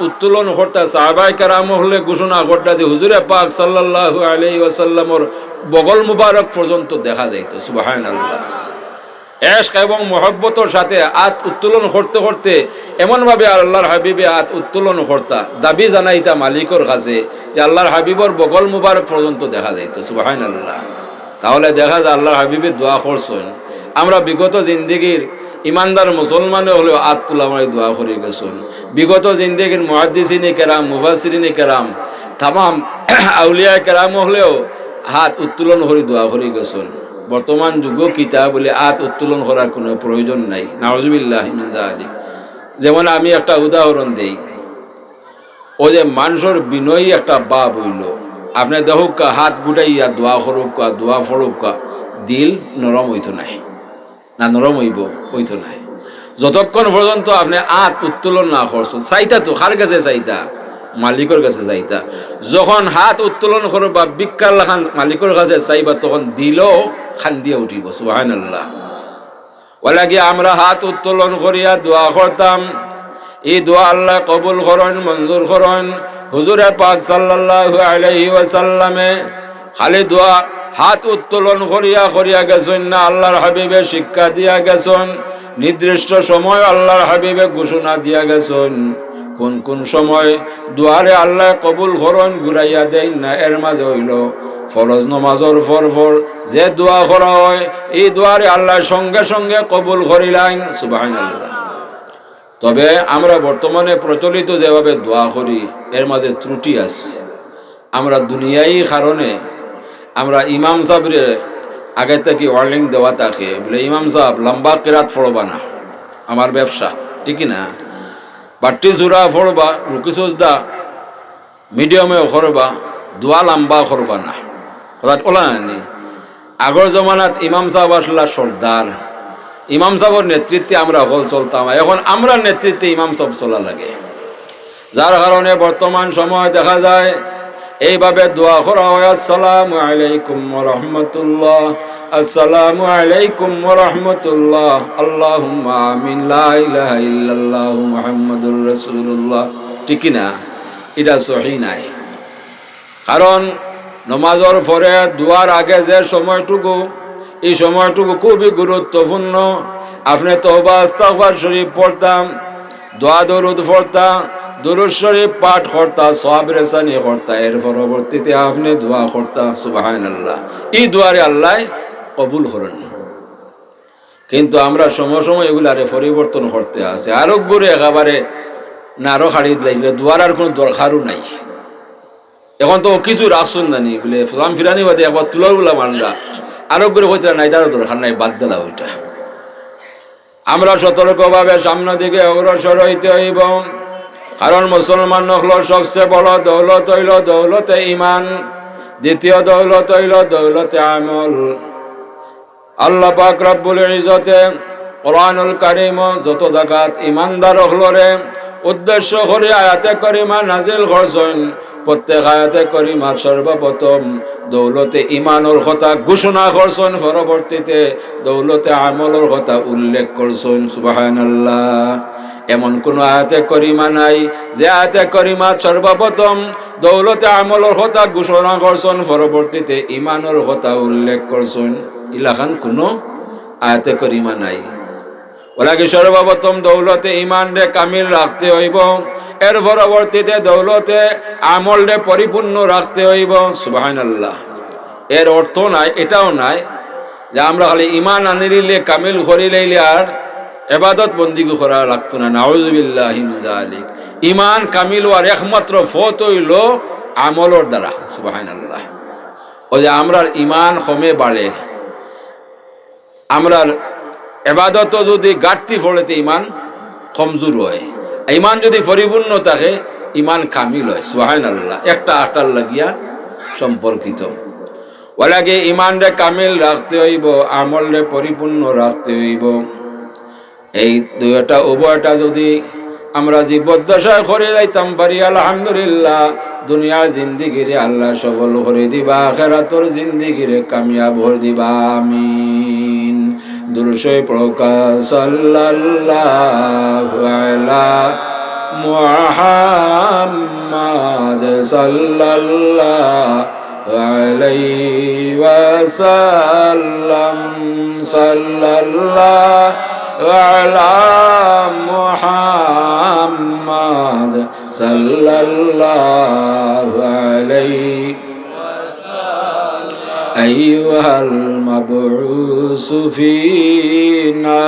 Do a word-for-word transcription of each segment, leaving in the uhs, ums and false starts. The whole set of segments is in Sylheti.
উত্তোলন করতা, সাহাবায়ে কেরাম অকলে ঘোষণা করতা যে হুজুরে পাক সাল্লাল্লাহু আলাইহি ওয়াসাল্লামর বগল মুবারক পর্যন্ত দেখা যাইতো। সুবহানাল্লাহ। এশক এবং মহব্বতর সাথে আত উত্তোলন করতে করতে এমনভাবে আল্লাহর হাবিবে আত উত্তোলন করতা, দাবি জানাইতা মালিকর কাছে যে আল্লাহর হাবিবর বগল মুবারক পর্যন্ত দেখা যাইতো। সুবহানাল্লাহ। তাহলে দেখা যায় আল্লাহর হাবিবে দোয়া করছইন। আমরা বিগত জিন্দেগির ইমানদার মুসলমানে অকলেও আত তুলা মারি দোয়া করি গেছইন। বিগত জিন্দেগির মুহাদ্দিসিনে কেরাম, মুফাসসিরিনে কেরাম, তামাম আউলিয়া কেরাম অকলেও আত উত্তোলন করি দোয়া করি গেছইন। বর্তমান যুগো কিতা বলে আত উত্তোলন করার কোনো প্রয়োজন নাই। নাউজুবিল্লাহি মিন যালিক। যেমন আমি একটা উদাহরণ দেই, অউ যে মানষর বিনয়ী একটা ভাব অইলো, আপনে দেখউক্কা আত গুটাইয়া দোয়া করউক্কা, দোয়া পড়উক্কা, দিল নরম অইতো নায়। না নরম অইবো? অইতো নায়। যতক্ষণ পর্যন্ত আপনে আত উত্তোলন না করছইন, চাইতা তো কার কাছে চাইতা? মালিকর কাছে চাইতা। যখন আত উত্তোলন করবা, ভিক্ষার লাখান মালিকর কাছে চাইবা, তখন দিলও কান্দিয়া উঠিবো। সুবহানাল্লাহ। অলাগি আমরা আত উত্তোলন করিয়া দোয়া করতাম, ই দোয়া আল্লায় কবুল করইন, মঞ্জুর করইন। হুজুরে পাক সাল্লাল্লাহু আলাইহি ওয়াসাল্লামে খালি দোয়া আত উত্তোলন করিয়া করিয়া গেছইন না, আল্লাহর হাবিবে শিক্ষা দিয়া গেছইন। নির্দিষ্ট সময় আল্লাহর হাবিবে ঘোষণা দিয়া গেছইন, কোন কোন সময় দোয়ারে আল্লায় কবুল করইন, ঘুরাইয়া দেইন না। এর মাঝে অইলো ফরজ নমাজর পর পর যে দোয়া করা অয়, ই দোয়ারে আল্লায় সঙ্গে সঙ্গে কবুল করিলাইন। সুবহানাল্লাহ। তবে আমরা বর্তমানে প্রচলিত যেভাবে দোয়া করি, এর মাঝে ত্রুটি আছে। আমরা দুনিয়াবি কারণে আমরা ইমাম সাবরে আগে থাকি warning দেওয়া থাকে, বলে, "ইমাম সাব, লম্বা কিরাত পড়বা না, আমার ব্যবসা, ঠিক কি না? বাট্টি সুরা পড়বা, রুকু সজদা medium-এ করবা, দোয়া লম্বা করবা না।" কথাটা অলা নানি? আগর জমানাত ইমাম সাব আছলা সর্দার, ইমাম সাবর নেতৃত্বে আমরা হকল চলতাম, এখন আমরার নেতৃত্বে ইমাম সাব চলা লাগে। যার কারণে বর্তমান সময় দেখা যায় এইভাবে দোয়া করা হয়, "আসসালামু আলাইকুম ওয়া রাহমাতুল্লাহ, আসসালামু আলাইকুম ওয়া রাহমাতুল্লাহ, আল্লাহুম্মা আমিন, লা ইলাহা ইল্লাল্লাহু মুহাম্মাদুর রাসূলুল্লাহ।" ঠিক কি না? ইটা সহি নায়। কারণ নমাজর পরে দোয়ার আগে যে সময়টুকু, ই সময়টুকু খুবই গুরুত্বপূর্ণ। আপনে তওবা ইস্তেগফার শরীফ পড়তা, দোয়া দরুদ পড়তা, দুরুদ শরীফ পাঠ করতা, সওয়াব রেসানি করতা, এর পরবর্তীতে আপনে দোয়া করতা। সুবহানাল্লাহ। ই দোয়ারে আল্লায় কবুল করইন। কিন্তু আমরা সময় সময় এগুলারে পরিবর্তন করতে আছে। আরোগুরে একেবারে নারো কাড়ি দিলাইছিল, দোয়ার আর কোনো দরকারও নাই। এখন তো কিছু রাখছইন জানি, বলে সালাম ফিরানি বাদে একবার তুলার গুলা মানলা, আরোগুরে কইতা নাই, তারও দরকার নাই, বাদ দিলা ওইটা। আমরা সতর্কভাবে সামনের দিকে অগ্রসর হইতে হইব, কারণ মুসলমান অকলর সবচেয়ে বড় দৌলত অইলো দৌলতে ইমান, দ্বিতীয় দৌলত অইলো দৌলতে আমল। আল্লাহ পাক রব্বুল ইজ্জতে কোরআনুল কারীমো যত জাগাত ইমানদার অকলরে উদ্দেশ্য করি আয়াতে করিমা নাজিল করছইন, প্রত্যেক আয়াতে করিমাত সর্বপ্রথম দৌলতে ইমানর কথা ঘোষণা করছইন, পরবর্তীতে দৌলতে আমলর কথা উল্লেখ করছইন। সুবহানাল্লাহ। এমন কোনো আয়াতে করিমা নাই যে আয়াতে করিমাত সর্বপ্রথম দৌলতে আমলর কথা ঘোষণা করছইন, পরবর্তীতে ইমানর কথা উল্লেখ করছইন। ইলাখান কোনো আয়াতে করিমা নাই। অলাগি সর্বপ্রথম দৌলতে ইমানরে কামিল রাখতে হইব, এর পরবর্তীতে দৌলতে আমলরে পরিপূর্ণ রাখতে হইব। সুবহানাল্লাহ। এর অর্থ নাই, এটাও নাই যে আমরা খালি ইমান আনিলিলে, কামিল করিলাইলে আর এবাদত বন্দিগি করা লাগতো না। নাউজুবিল্লাহি মিন যালিক। ইমান কামিল অওয়ার একমাত্র পথ অইলো আমলর দ্বারা। সুবহানাল্লাহ। অউ যে আমরার ইমান কমে বাড়ে, আমরার এবাদতো যদি ঘাটতি পড়ে, তে ইমান কমজোর অয়। ইমান যদি পরিপূর্ণ থাকে, ইমান কামিল অয়। সুবহানাল্লাহ। একটা আরটার লাগিয়া সম্পর্কিত। অলাগি ইমানরে কামিল রাখতে হইব, আমলরে পরিপূর্ণ রাখতে হইব। এই দুইটা উভয়টা যদি আমরা জীবদ্দশায় করি যাইতাম পারি, আলহামদুলিল্লাহ, দুনিয়ার জিন্দিগিরে আল্লাহ সফল করি দিবা, আখেরাতর জিন্দিগিরে কামিয়াব করি দিবা। আমিন। দুরূদ শরীফ পড়ুক্কা, সাল্লাল্লাহু আলা মুহাম্মাদ। محمد صلى الله عليه وسلم، صلى الله على محمد صلى الله عليه. أيها المبعوث فينا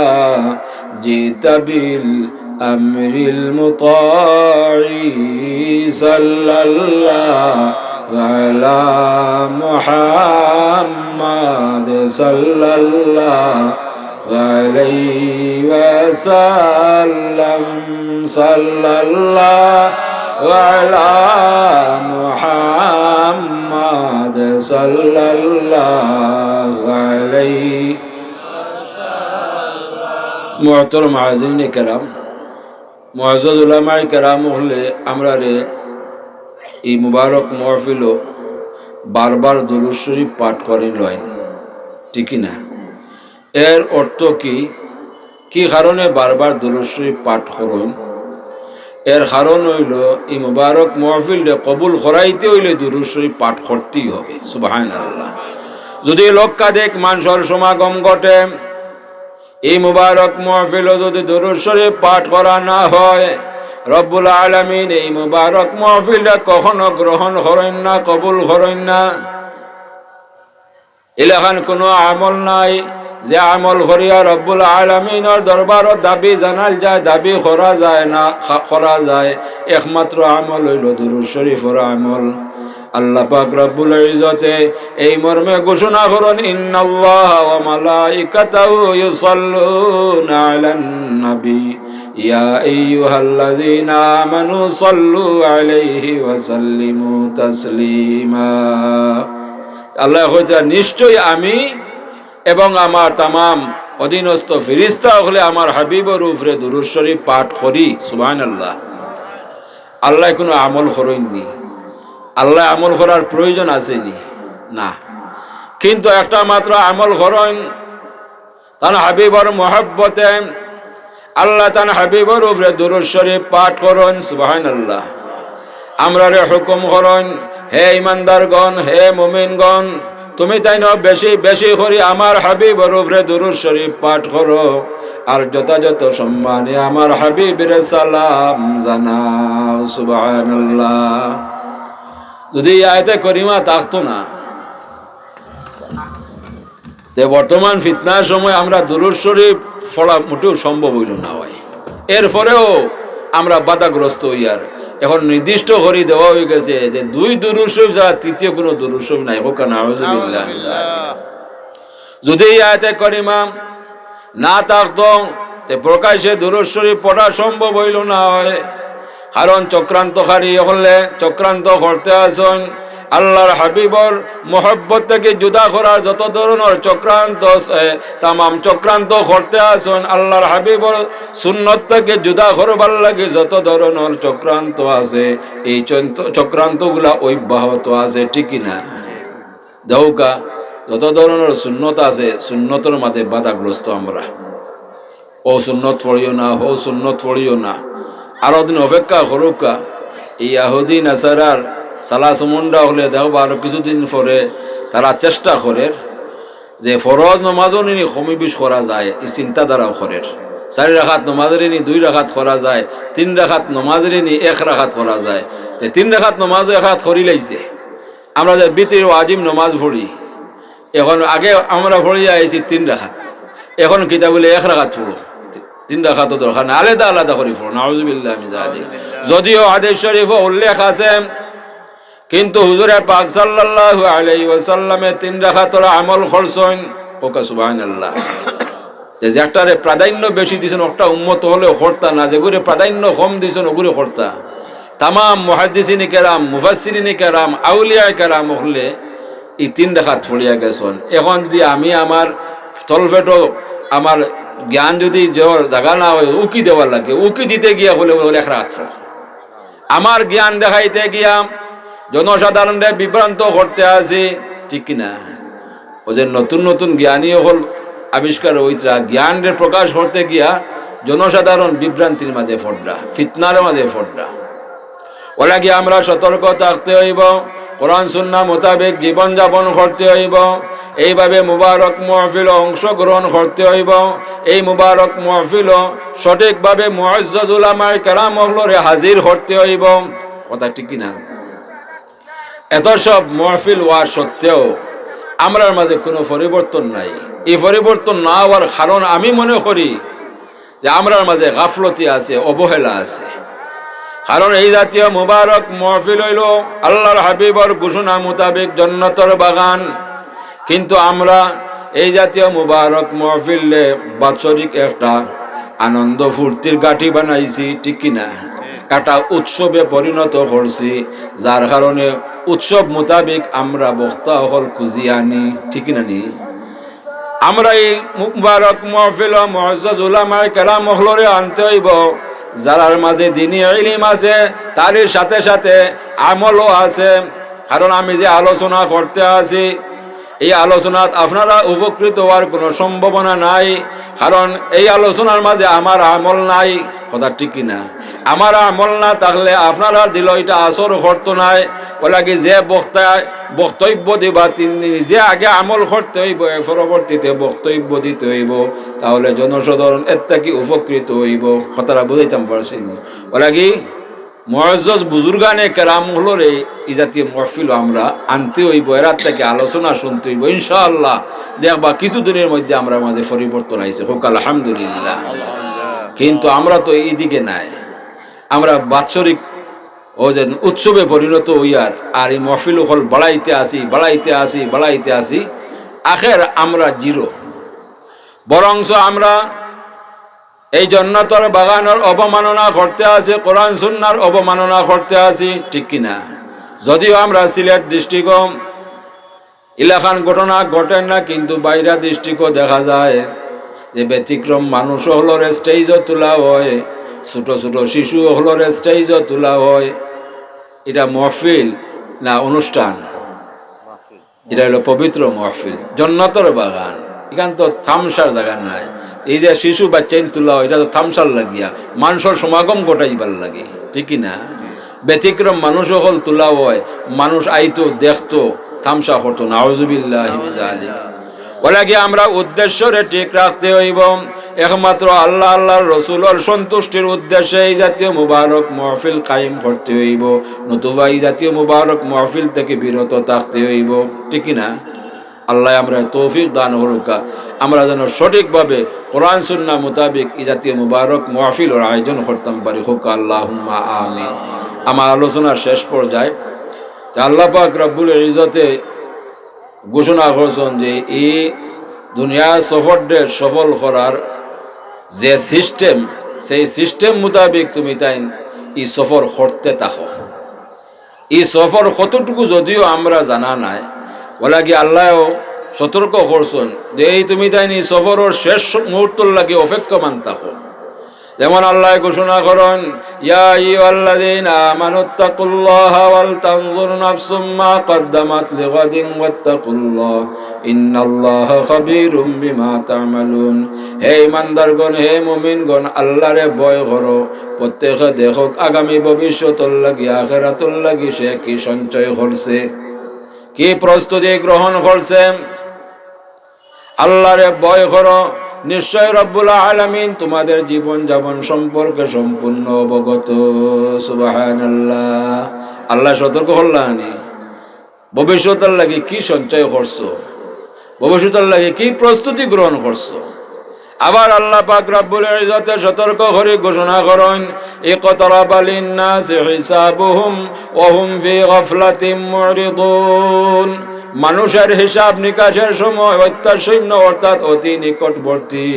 جئت بالأمر المطاع، صلى الله على محمد صلى الله عليه وسلم، صلى الله على محمد صلى الله عليه. মুহতারাম হাজিরিনে কেরাম, মুআজ্জাজ উলামায়ে কেরাম অকলে আমরারে ই মুবারক মাহফিলো বারবার দুরূদ শরীফ পাঠ করাইন, ঠিক কি না? এর অর্থ কি? কি কারণে বারবার দুরূদ শরীফ পাঠ করইন? এর কারণ অইলো, ই মুবারক মাহফিলরে কবুল করাইতে অইলে দুরূদ শরীফ পাঠ করতেই হবে। সুবহানাল্লাহ। যদি লক্ষাধিক মানষর সমাগম ঘটে, ই মুবারক মাহফিলো যদি দুরূদ শরীফ পাঠ করা না হয়, রব্বুল আলামিন ই মুবারক মাহফিলরে কখনো গ্রহণ করইন না, কবুল করইন না। ইলাখান কুনু আমল নাই, যে আমল করিয়া রব্বুল আলামিনর দরবারো দাবি জানাইল যায়, দাবি করা যায় না, খা-, করা যায়। একমাত্র আমল অইলো দুরূদ শরীফর আমল। আল্লাহ পাক রব্বুল ইজ্জতে এই মর্মে ঘোষণা করইন, إن الله وملائكته يصلون على النبي يا أيها الذين آمنوا صلوا عليه وسلموا تسليما। আল্লায় কইতা, নিশ্চয়ই আমি এবং আমার তামাম অধীনস্থ ফিরিস্তা অকলে আমার হাবিবর উপরে দুরূদ শরীফ পাঠ করি। সুবহানাল্লাহ। আল্লায় কুনু আমল করইন নি? আল্লায় আমল করার প্রয়োজন আছে নি? না। কিন্তু একটা মাত্র আমল করইন, তান হাবিবর মহব্বতে আল্লাহ তান হাবিবর উপরে দুরূদ শরীফ পাঠ করইন। সুবহানাল্লাহ। আমরারে হুকুম করইন, হে ইমানদারগণ, হে মুমিনগণ, তুমি তাইন বেশি বেশি করি আমার হাবিবর উপরে দুরূদ শরীফ পাঠ করো, আর যথাযথ সম্মানে আমার হাবিবরে সালাম জানাও। সুবহানাল্লাহ। যদি এই আয়াতে করিমা থাকতো না, তে বর্তমান ফিতনার সময় আমরা দুরূদ শরীফ পড়া মোটেও সম্ভব অইলো না অয়। এরপরেও আমরা বাধাগ্রস্ত অইয়ার। এখন নির্দিষ্ট করি দেওয়া অইগেছে যে দুই দুরূদ শরীফ ছাড়া তৃতীয় কুনু দুরূদ শরীফ নাই। কউক্কা নাউজুবিল্লাহ। যদি এই আয়াতে করিমা না থাকতো, তে প্রকাশ্যে দুরূদ শরীফ পড়া সম্ভব অইলো না অয়। কারণ চক্রান্তকারী অকলে চক্রান্ত করতে আছইন, আল্লাহর হাবিবর মহব্বত থাকি জুদা করার যত ধরনর চক্রান্ত আছে, তামাম চক্রান্ত করতে আছইন, আল্লাহর হাবিবর সুন্নত থাকি জুদা করবার লাগি যত ধরনর চক্রান্ত আছে, এই চন্ত-, চক্রান্তগুলা অব্যাহত আছে, ঠিক কি না? দেখউক্কা, যত ধরনর সুন্নত আছে, সুন্নতর মাঝে বাধাগ্রস্ত আমরা। অউ সুন্নত পড়িও না, হউ সুন্নত পড়িও না। আরো দিন অপেক্ষা করউক্কা। এই ইহুদি নাসারার সালা সমুন্ডা অকলে দেখবা, আরো কিছুদিন পরে তারা চেষ্টা করের যে ফরজ নমাজও নি কমি বেশ করা যায়, এই চিন্তাধারাও করের। চাইর রাকাত নমাজরে নি দুই রাকাত করা যায়, তিন রাকাত নমাজরে নি এক রাকাত করা যায়। তে তিন রাকাত নমাজও এক রাকাত করিলাইছে। আমরা যে বিতির ওয়াজিব নমাজ পড়ি, এখন আগে আমরা পড়িয়া আইছি তিন রাকাত, এখন কিতা বলে এক রাকাত পড়ো, তিন রাকাতও দরকার নাই, আলাদা আলাদা করি পড়ো। নাউজুবিল্লাহ মিন যালিক। যদিও হাদিস শরীফো উল্লেখ আছে, কিন্তু হুজুরে পাক সাল্লাল্লাহু আলাইহি ওয়াসাল্লামে তিন রাকাতর আমল করছইন। কউক্কা সুবহানাল্লাহ। যে যেটারে প্রাধান্য বেশি দিছইন, ওটা উম্মত অকলেও করতা না, যেগুরে প্রাধান্য কম দিছইন, ওগুরে করতা। তামাম মুহাদ্দিসিনে কেরাম, মুফাসসিরিনে কেরাম, আউলিয়ায়ে কেরাম অকলে এই তিন রাকাত পড়িয়া গেছইন। এখন যদি আমি আমার তলপেটো আমার জ্ঞান যদি যে জাগা না অয়, উকি দেওয়া লাগে, উকি দিতে গিয়া অকলে, অকলে এক রাকাত পড়ো। আমার জ্ঞান দেখাইতে গিয়া জনসাধারণরে বিভ্রান্ত করতে আছি, ঠিক কি না? অউ যে নতুন নতুন জ্ঞানী অকল আবিষ্কার অইতরা, জ্ঞানরে প্রকাশ করতে গিয়া জনসাধারণ বিভ্রান্তির মাঝে পড়রা, ফিতনার মাঝে পড়রা। অলাগি আমরা সতর্ক থাকতে অইবো, কোরআন সুন্নাহ মোতাবেক জীবন যাপন করতে অইবো। এইভাবে মুবারক মহফিলো অংশগ্রহণ করতে অইবো। এই মুবারক মহফিলো সঠিকভাবে মুআজ্জাজ উলামায়ে কেরাম অকলরে হাজির করতে অইবো। কথা ঠিক কি না? এত সব মহফিল অওয়া সত্ত্বেও আমরার মাঝে কোনো পরিবর্তন নাই। এই পরিবর্তন না অওয়ার কারণ আমি মনে করি যে আমরার মাঝে গাফলতি আছে, অবহেলা আছে। কারণ এই জাতীয় মুবারক মহফিল অইলো আল্লাহর হাবিবর ঘোষণা মোতাবেক জন্নতর বাগান, কিন্তু আমরা এই জাতীয় মুবারক মহফিলে বাৎসরিক একটা আনন্দ ফুর্তির গাঠি বানাইছি, ঠিক কি না? একটা উৎসবে পরিণত করছি, যার কারণে উৎসব মোতাবেক আমরা বক্তা অকল খুঁজি আনি, ঠিক কি না নি? আমরা এই মুবারক মহফিলো মুআজ্জাজ উলামায়ে কেরাম অকলরে আনতে অইবো, যারার মাঝে দ্বীনি ইলিম আছে, তারই সাথে সাথে আমলও আছে। কারণ আমি যে আলোচনা করতে আছি, এই আলোচনাত আপনারা উপকৃত অওয়ার কোনো সম্ভাবনা নাই, কারণ এই আলোচনার মাঝে আমার আমল নাই। কথা ঠিক কি না? আমার আমল না থাকলে আপনারার দিলো ইটা আসর করতো নায়। অলাগি যে বক্তায় বক্তব্য দিবা, তিনি নিজে আগে আমল করতে অইবো, এর পরবর্তীতে বক্তব্য দিতে অইবো, তাহলে জনসাধারণ এর থাকি উপকৃত অইবো। কথাটা বুঝাইতাম পারছি নি? অলাগি মুআজ্জাজ বুজুর্গানে কেরাম অকলরে ই জাতীয় মহফিলো আমরা আনতে অইবো, এরার থাকি আলোচনা শুনতে অইবো। ইনশাআল্লাহ দেখবা কিছু দিনের মধ্যে আমরার মাঝে পরিবর্তন আইছে। কউক্কা আলহামদুলিল্লাহ। কিন্তু আমরা তো এই দিকে নাই, আমরা বাৎসরিক ও যে উৎসবে পরিণত অইয়ার, আর এই মহফিল অকল বাড়াইতে আছি, বাড়াইতে আছি, বাড়াইতে আছি, আখের আমরা জিরো। বরঞ্চ আমরা এই জন্নতর বাগানর অবমাননা করতে আছি, কোরআন সুন্নার অবমাননা করতে আছি, ঠিক কি না? যদিও আমরা সিলেট ডিস্ট্রিক্টও ইলাখান ঘটনা ঘটে না, কিন্তু বাইরা ডিস্ট্রিক্টও দেখা যায় যে ব্যতিক্রম মানুষ অকলরে স্টেজও তোলা হয়, ছোট ছোট শিশু অকলরে স্টেজও তোলা হয়। ইটা মহফিল না অনুষ্ঠান? ইটা অইলো পবিত্র মহফিল, জন্নতর বাগান। ইখান তো তামশার জাগা নায়। এই যে শিশু বাইচ্চাইন তোলা হয়, ইটা তো তামশার লাগিয়া, মানষর সমাগম ঘটাইবার লাগি, ঠিক কি না? ব্যতিক্রম মানুষ অকল তোলা হয়, মানুষ আইতো, দেখতো, তামশা করতো। নাউজুবিল্লাহি মিন যালিক। অলাগি আমরা উদ্দেশ্যরে ঠিক রাখতে অইবো। একমাত্র আল্লাহ, আল্লাহর রসুলর সন্তুষ্টির উদ্দেশ্যে এই জাতীয় মুবারক মহফিল কায়েম করতে অইবো, নতুবা এই জাতীয় মুবারক মহফিল থাকি বিরত থাকতে অইবো, ঠিক কি না? আল্লায় আমরারে তৌফিক দান করউক্কা, আমরা যেন সঠিকভাবে কোরআন সুন্নাহ মোতাবেক ই জাতীয় মুবারক মহফিলর আয়োজন করতাম পারি। কউক্কা আল্লাহুম্মা আমিন। আমার আলোচনার শেষ পর্যায়ে, তে আল্লাহ পাক রব্বুল ইজ্জতে ঘোষণা করছইন যে ই দুনিয়ার সফররে সফল করার যে সিস্টেম, সেই সিস্টেম মোতাবেক তুমিতাইন ই সফর করতে থাকো। ই সফর কতটুকু যদিও আমরা জানা নাই, অলাগি আল্লায়ও সতর্ক করছইন যে এই তুমিতাইন ই সফরর শেষ মুহূর্তর লাগি অপেক্ষমান থাকো। যেমন আল্লায় ঘোষণা করইন, ইয়া আইয়ুহাল্লাযীনা আমানুত্তাকুল্লাহা ওয়াল তানজুর নাফসুম মা কাদ্দামাত লিগাদিন ওয়াত্তাকুল্লাহ ইন্নাল্লাহা খাবীরুম বিমা তা'মালুন। হে ঈমানদারগণ, হে মুমিনগণ, আল্লারে ভয় করো। প্রত্যেকে দেখউক আগামী ভবিষ্যতর লাগি, আখিরাতর লাগি সে কি সঞ্চয় করছে, কি প্রস্তুতি গ্রহণ করছে। আল্লারে ভয় করো, নিশ্চয় রব্বুল আলামিন তোমাদের জীবন যাপন সম্পর্কে সম্পূর্ণ অবগত। সুবহানাল্লাহ। আল্লায় সতর্ক করলা নি, ভবিষ্যতর লাগি কি সঞ্চয় করছো, ভবিষ্যতর লাগি কি প্রস্তুতি গ্রহণ করছো। আবার আল্লাহ পাক রব্বুল ইজ্জতে সতর্ক করি ঘোষণা করইন, ইকতারাবা লিন্নাসি হিসাবুহুম ওয়া হুম ফি গাফলাতিন মুরিদুন। মানুষের হিসাব নিকাশের সময় অত্যাসন্ন, অর্থাৎ অতি নিকটবর্তী,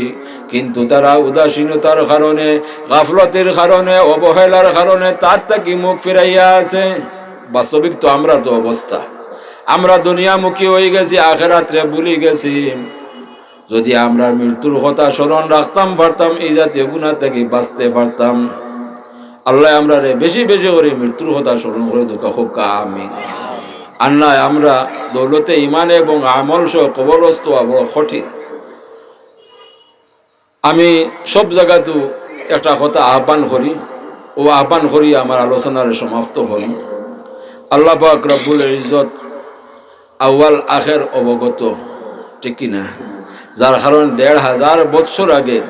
কিন্তু তারা উদাসীনতার কারণে, গাফলতির কারণে, অবহেলার কারণে তার থাকি মুখ ফিরাইয়া আছে। বাস্তবিক তো আমরার তো অবস্থা, আমরা দুনিয়ামুখী অইগেছি, আখেরাতরে ভুলি গেছি। যদি আমরা মৃত্যুর কথা স্মরণ রাখতাম পারতাম, ই জাতীয় গুনাহ থাকি বাঁচতে পারতাম। আল্লায় আমরারে বেশি বেশি করি মৃত্যুর কথা স্মরণ করি দেউক্কা, কউক্কা আমিন। আর নায় আমরা দৌলতে ইমান এবং আমল সহ কবরস্থ অওয়া বড় কঠিন। আমি সব জাগাত একটা কথা আহ্বান করি, ও আহ্বান করি আমার আলোচনার সমাপ্ত করি। আল্লাহ পাক রব্বুল ইজ্জত আউয়াল আখের অবগত, ঠিক কি না? যার কারণে দেড় হাজার বৎসর আগে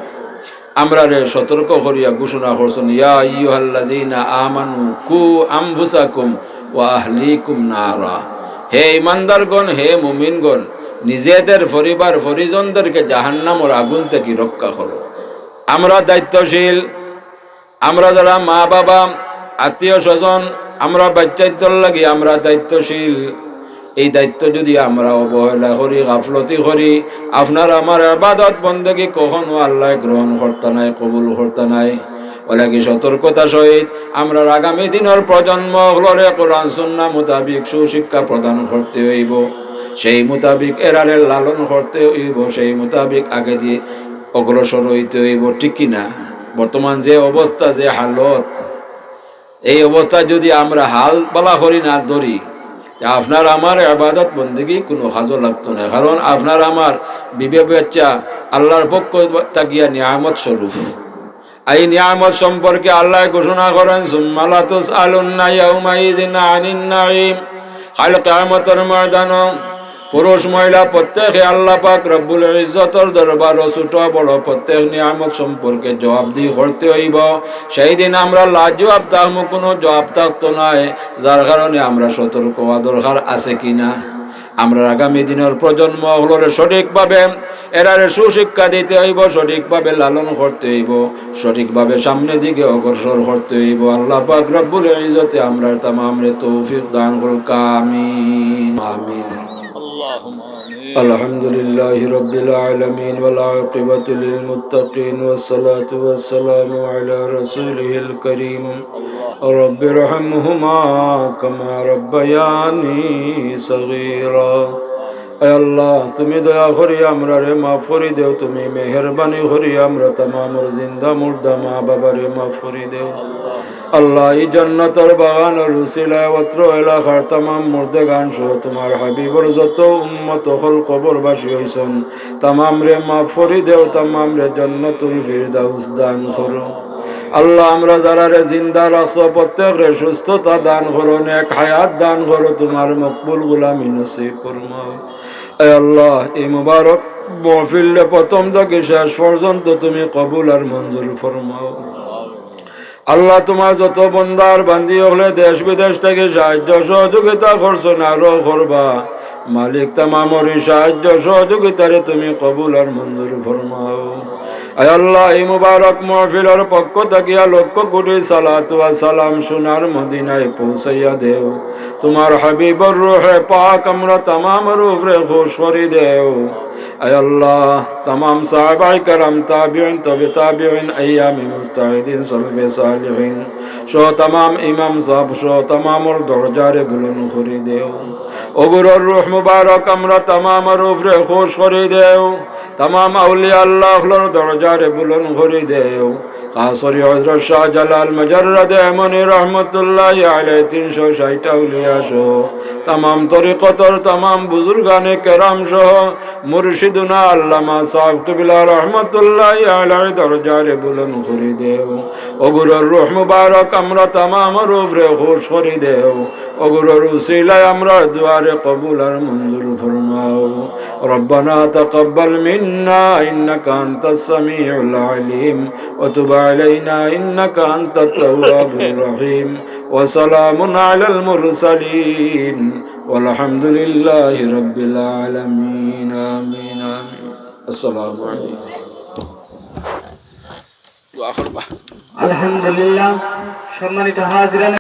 আমরারে সতর্ক করিয়া ঘোষণা করছইন, "ইয়া আইয়ুহাল্লাযীনা আমানু কু আনফুসাকুম ওয়া আহলিকুম নারা।" হে ঈমানদারগণ, হে মুমিনগণ, নিজেদের পরিবার পরিজনদেরকে জাহান্নামর আগুন থাকি রক্ষা করো। আমরা দায়িত্বশীল, আমরা যারা মা বাবা, আত্মীয় স্বজন, আমরা বাচ্চাইন্তর লাগি আমরা দায়িত্বশীল। এই দায়িত্ব যদি আমরা অবহেলা করি, গাফলতি করি, আপনার আমার ইবাদত বন্দেগি কখনো আল্লায় গ্রহণ করতা নায়, কবুল করতা নায়। অলাগি সতর্কতা সহিত আমরার আগামী দিনর প্রজন্ম অকলরে কোরআন সুন্নাহ মোতাবিক সুশিক্ষা প্রদান করতে অইবো, সেই মোতাবিক এরারে লালন করতে অইবো, সেই মোতাবিক আগেদি অগ্রসর অইতে অইবো, ঠিক কি না? বর্তমান যে অবস্থা, যে হালত, এই অবস্থায় যদি আমরা হাল বালা করি না ধরি, তে আপনার আমার ইবাদত বন্দেগি কুনু কাজো লাগতো নায়। কারণ আপনার আমার বিবে বাচ্চা আল্লাহর পক্ষ থাকিয়া নিয়ামত স্বরূপ। এই নিয়ামত সম্পর্কে আল্লায় ঘোষণা করইন, "সুম্মা লাতুসআলুন্না ইয়াউমাইযিন আনিন নাঈম।" কাইল কিয়ামতর ময়দানো পুরুষ মহিলা প্রত্যেকে আল্লাহ পাক রব্বুল ইজ্জতর দরবারো ছোট বড় প্রত্যেক নিয়ামত সম্পর্কে জবাবদিহি করতে অইবো। সেই দিন আমরা লাজুয়াব থাকমু, কুনু জবাব থাকতো নায়, যার কারণে আমরা সতর্ক অওয়া দরকার, আছে কি না? আমরার আগামী দিনর প্রজন্ম অকলরে সঠিকভাবে এরারে সুশিক্ষা দিতে অইবো, সঠিকভাবে লালন করতে অইবো, সঠিকভাবে সামনের দিকে অগ্রসর করতে অইবো। আল্লাহ পাক রব্বুল ইজ্জতে আমরার তামামরে তৌফিক দান করুক। আমিন, আমিন। اللهم آمين. الحمد لله رب العالمين، والعاقبة للمتقين، والصلاة والسلام على رسوله الكريم. رب ارحمهما كما ربياني صغيرا. আয় আল্লাহ, তুমি দয়া করি আমরারে মাফ করি দেও, তুমি মেহেরবানি করি আমরা তামামর জিন্দা মুর্দা মা বাবারে মাফ করি দেও। আল্লাহ, এই জান্নাতর বাগানর উসিলায় অত্র এলাকার তামাম মুর্দেগান সহ তোমার হাবিবর যত উম্মত অকল কবরবাসী অইছইন, তামামরে মাফ করি দেও, তামামরে জান্নাতুল ফিরদাউস দান করো। আল্লাহ, আমরা যারারে জিন্দা রাখছো, প্রত্যেকরে সুস্থতা দান করো, নেক হায়াত দান করো, তোমার মকবুল গোলামি নসিব ফরমাও। আয় আল্লাহ, এই মুবারক মহফিলরে প্রথম থাকি শেষ পর্যন্ত তুমি কবুল আর মঞ্জুর ফরমাও। আল্লাহ, তোমার যত বন্দার বান্দি অকলে দেশ বিদেশ থাকি সাহায্য সহযোগিতা করছইন, আরো করবা, মালিক, তামামর এই সাহায্য সহযোগিতারে তুমি কবুল আর মঞ্জুর ফরমাও। আয় আল্লাহ, এই মুবারক মহফিলর পক্ষ থাকিয়া লক্ষ কোটি সালাত ওয়া সালাম সোনার মদিনায় পৌঁছাইয়া দেও। তোমার হাবিবর রুহে পাক আমরা তামামর উপরে খুশ করি দেও। আয় আল্লাহ, তামাম সাহাবায়ে কেরাম, তাবিঈন, তবে তাবিঈন, আইম্মায়ে মুজতাহিদিন, সলফে সালিহিন সহ তামাম ইমাম সাব সহ তামামর দরজারে বুলন্দ করি দেও। অগুরর রুহ মুবারক আমরা তামামর উপরে খুশ করি দেও। তামাম আউলিয়া আল্লাহ অকলর দরজারে বুলন্দ করি দেও। খাস করি হযরত শাহজালাল মুজাররদে ইয়ামনি রহমতুল্লাহি আলাইহি, তিনশো ষাইট আউলিয়া সহ তামাম তরিকতর তামাম বুজুর্গানে কেরাম সহ মুর্শিদুনা আল্লামা সাব কিবলা রহমতুল্লাহি আলাইহির দরজারে বুলন্দ করি দেও। অগুরর রুহ মুবারক আমরা তামামর উপরে খুশ করি দেও। অগুরর উসিলায় আমরার দোয়ারে কবুল আর মঞ্জুর ফরমাও। ربنا تقبل منا إنك أنت السميع العليم وتب علينا إنك أنت التواب الرحيم وسلام على المرسلين والحمد لله رب العالمين. آمين، آمين. السلام عليكم. আলহামদুলিল্লাহ, সম্মানিত হাজিরান।